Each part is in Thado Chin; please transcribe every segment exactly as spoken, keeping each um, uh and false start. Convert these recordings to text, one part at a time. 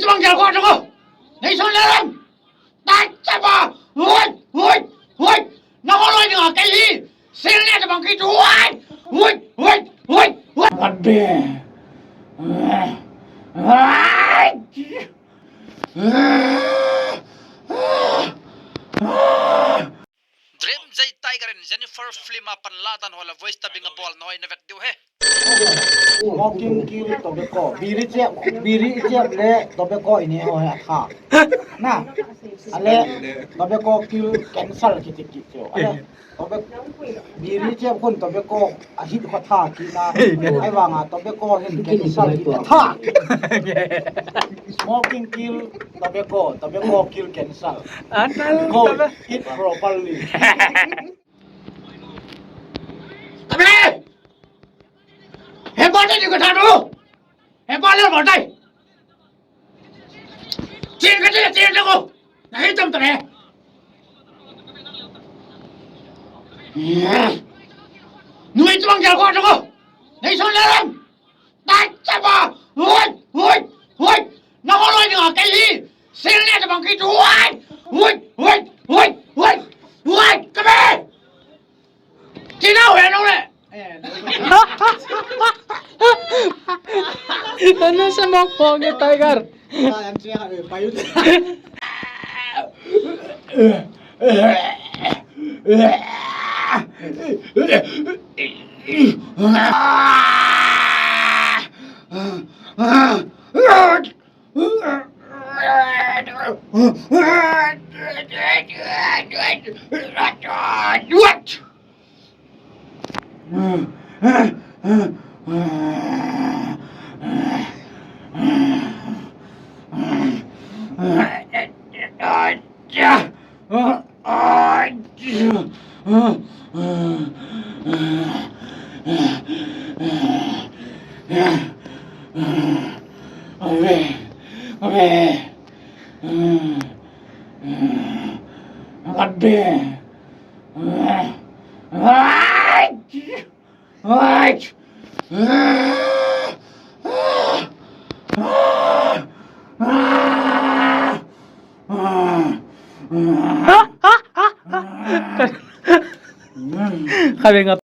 Bang jal ko to ko. Nei son le lam. Tai chapa. Hui, hui, hui. Na ko loi dinga kei hi. Sing le bang ki tu. Hui, hui, hui, hui. Kat be. Ai. Dream Jai Tiger in Jennifer film a pan la dan ho la voice dubbing a bol na hoi na vet diu he. Smoking kill tobacco. Biri chep, biri chep le tobacco ini ho he atha. Na. Ale tobacco kill cancer kiti kiti ho. Ale tobacco, biri chep khun tobacco a hit kho tha kina. Ahivanga tobacco hin cancer kiti atha. Smoking kill tobacco, tobacco kill cancer. Anal. Go eat properly. Tabe! He bol dai ni ko tha nu. He bol le bol dai. Chin ka chin chin ko. Na hi tam tabe. Nui tuang ja ko ko. Nei son le lam. Tai chapa! Hui! Hui! Hui! Na ko loi dinga kei hi! Sing le bang ki tu! Hui! Hui! Hui! Hui! Hui! Hui! Kabe! China hui no le! Ano sa mok pong ni Tiger? Kami nga.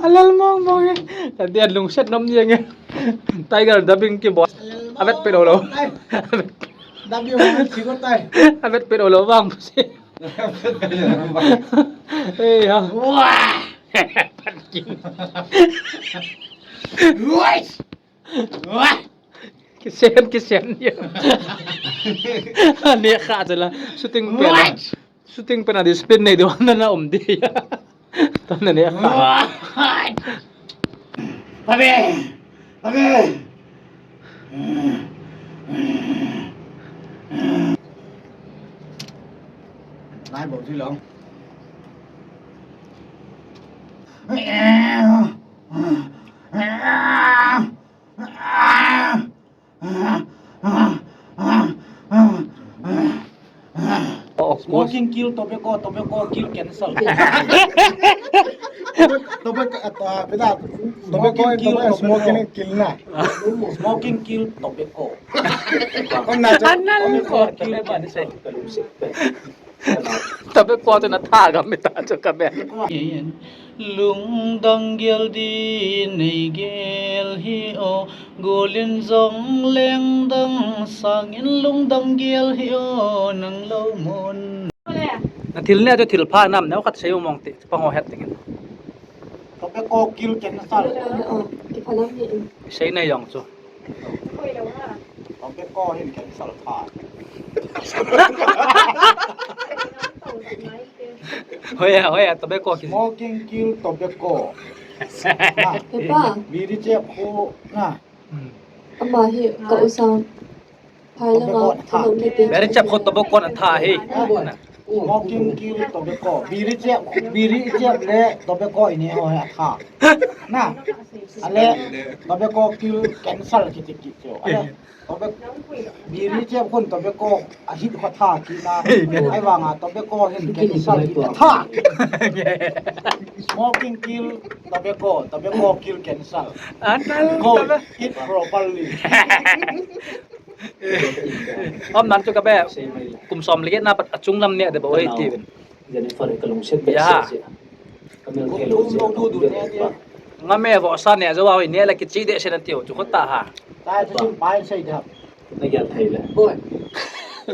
Alal mong mong e. Tadi adlung set nom yang e. Tiger dubbing ki boss. Avet pe lo lo. Dubbing mo si ko tai. Avet pe lo lo bang si. Hey ha. Wah. Patkin. Wah. Wah. Kisen kisen ya. Ne kha jala shooting pe. Wah. Shooting pen a discipline nei deu na na um di. Tana ne kha. Tabe. Tabe. Lai bol thi long. Smoking kill tobacco, tobacco kill cancer. Tobacco, ah, pida, tobacco kill, smoking kill na. Smoking kill tobacco. Kona cha. Anal ko. Tobacco tu na tha ga mi ta chu ka be. Lungdang gel di nei gel hi o, golin jong lengdang sangin lungdang gel hi o, nang lo mun. Na thil ne chu thil pha nam neo khat sei mong ti, pang o het tingin. Tobacco kill cancer. Sei nei jong chu. Tobacco hin cancer tha. Hoiya, hoiya, tobacco kill. Smoking kill tobacco. Hepa. Biri chep khu na. Ama hi ka u sang. Phai lama tobacco na tha. Biri chep khu tobacco na tha hi. Smoking kill tobacco. Biri chep, biri chep le tobacco i neh ho hi atha. Na. Ale tobacco kill cancer kiti kiti. Ale tobacco, biri chep khun tobacco a hit kho tha kina. Ahivanga tobacco hin cancer hit atha. Smoking kill tobacco, tobacco kill cancer. Anal. Go eat properly. Om nan chu kabe kum som le get na pat achung lam ne de bo hei ti. Jennifer ka lungset be se. Ka mel thei lo je. Ngam e vo sa ne jo wa hoi ne la kichi de se na tiu chu khota ha. Ta chu sim pai sei da. Na gel thei le.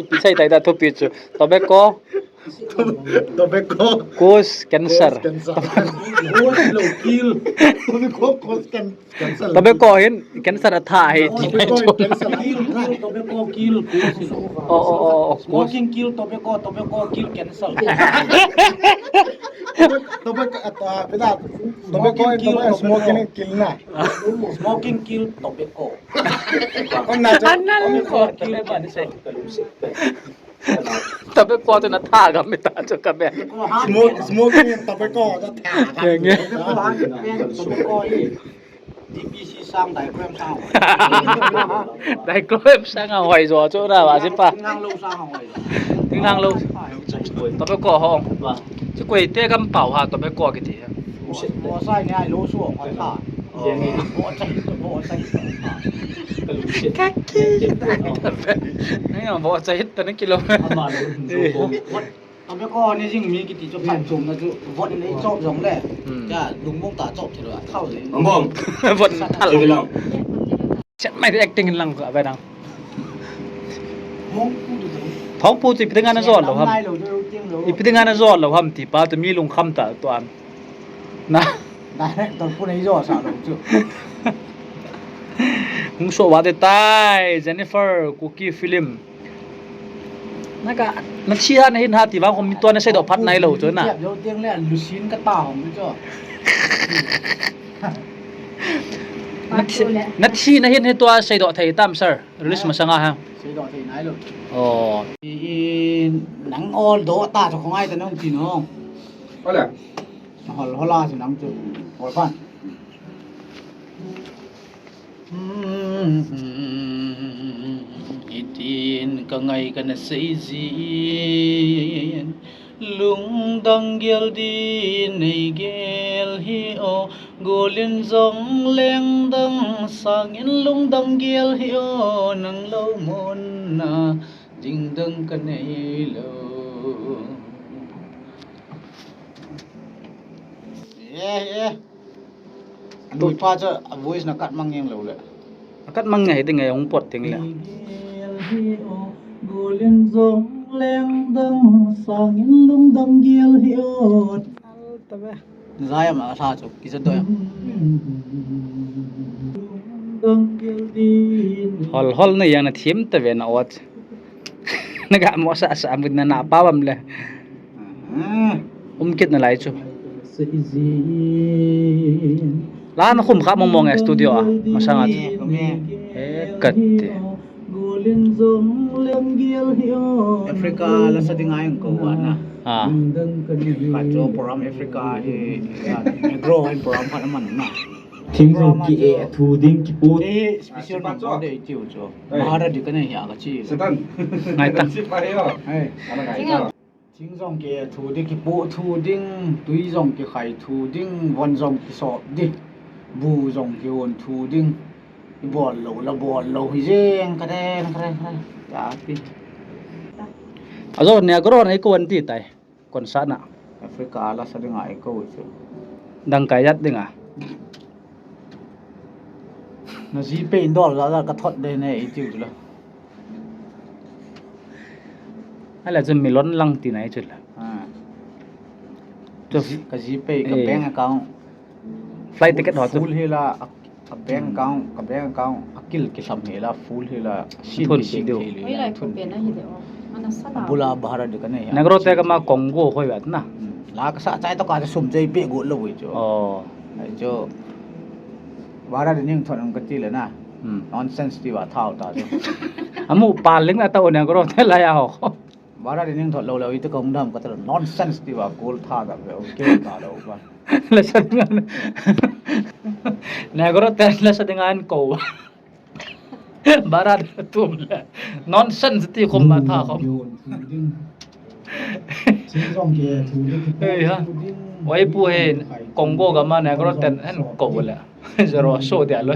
Pi sei tai da thupi chu. Tobacco. Tobacco. Cause cancer. Cause cancer. Cause lo kill. Tobacco cause can-, cancer. Tobacco hin cancer atha hi. Tobacco hin cancer. Kill, kill, tobacco kill, cause. Oh, oh, oh, oh, cause. Smoking kill tobacco, tobacco kill cancer. Tobacco, ah, ah, pida. Tobacco, smoking kill, tobacco, tobacco. Smoking kill na. Smoking kill tobacco. Konna cha. Anal ko. Tobacco kill cancer. Tobacco chu na tha gam mi ta chu kabe. Smoke, smoking and tobacco na tha gam. Nge, nge. Tobacco hi D P C sang dichrome sang. Dichrome sang a hoi jo chu na ba si pa. Thinglhang lo sang a hoi. Thinglhang lo. Tobacco ho. Chu koi te gam pau ha tobacco kiti. Bo sai ngai lo su ong kha. Bo sai, bo sai. Ka ki. Ngai bo sai ta na kilo. Tobacco ni jing mi kiti chu phat chom na chu. Vot ni chop jong le. Hmm. Cha lungbong ta chop thilo thal le. Bong bong. Vot thal. Chet mai acting lang ko abe dang. Thongpu chu ipi dinga na jol lou ham? Ipi dinga na jol lou ham ti pa tu mi lungkham ta tu an. Na. Director pu nei jol sa lou chu. Hung so wa te tai Jennifer Kuki film. Na ka, na thi ha na hin ha ti vang ko mi to na sei doh phat nai lou chu na. Lo tiang le Lusin ka ta hom chu. Na thi, na thi na hin he tua sei doh thei tam sir. Release masanga ha. Sei doh thei nai lou. Oh. I, i, nang ol doh ta chu khongai ta nang ti no. Ole. Hol, hola chu nang chu. Hol pan. Hitin ka ngai ka na sei jin. Lungdang gel din nei gel hi o, golin jong lengdang sangin lungdang gel hi o, nang lo monna dingdang ka nei lo. Eh, eh. Anui pa chu a voice na cut mang ngang lou le. A cut mang nge hi ding nge hung pot ding le. Golin jong lengdang sangin lungdang gel hi o. Zai ama sa chu kisa doi. Hol hol na yang na thim ta ve na ot. Na ga mo sa sa mut na na pa bam le. Um kit na lai chu. La na khum kha mong mong e studio a masanga chu. He kat te. Africa la sa ding ai ko wa na. Ah. Ka chu program Africa hi, ya, Negro in program khat man na. Thing jong ki e thu ding ki put. Special number de tiu chu. Bahara di ka nei ya ka chi. Satan. Ngai ta. Sip ai yo. Hey. Ana ngai ta. Thing jong ki thu ding, kipoh thu ding, tui jong kikhai thu ding, von jong kisop ding, bu jong kihon thu ding. I bol lou la bol lou hi jeng ka den ka den ka den. Tapi. Ajo Negro nei ko an ti tai. Kon sa na. Africa la sa ding ai ko chu. Dangkai jat ding a. Na GPay in dol la la ka thot de ne i tiu la. Ala chun mi lon lang ti nai chu la. Ah. Chu ka GPay ka bank account. Flight ticket ho chu. Full hi la, a, a bank account, ka bank account, a kil ki sam hi la, full hi la, sin thun ki sin thil hi la, lai thun. Bula bahara de ka nei. Negro te ka ma Congo hoi vat na. Hmm. La ka sa chai to ka sum chai pe go lo wi chu. Oh. Ai chu. Bahara de ning thon ang ka ti le na. Hmm. Nonsense ti wa thau ta chu. Amu pa ling na ta o Negro te la ya ho. Bara di ning thot lo lo ite kong dam ka ta nonsense ti ba kul tha da ve o ke ta lo ba. Lasa ding an. Negro te lasa ding an ko. Bara tum le. Nonsense ti khum ma tha khum. Ei ha. Oi pu he Congo gam a Negro ten an ko le. Zero so dia lo.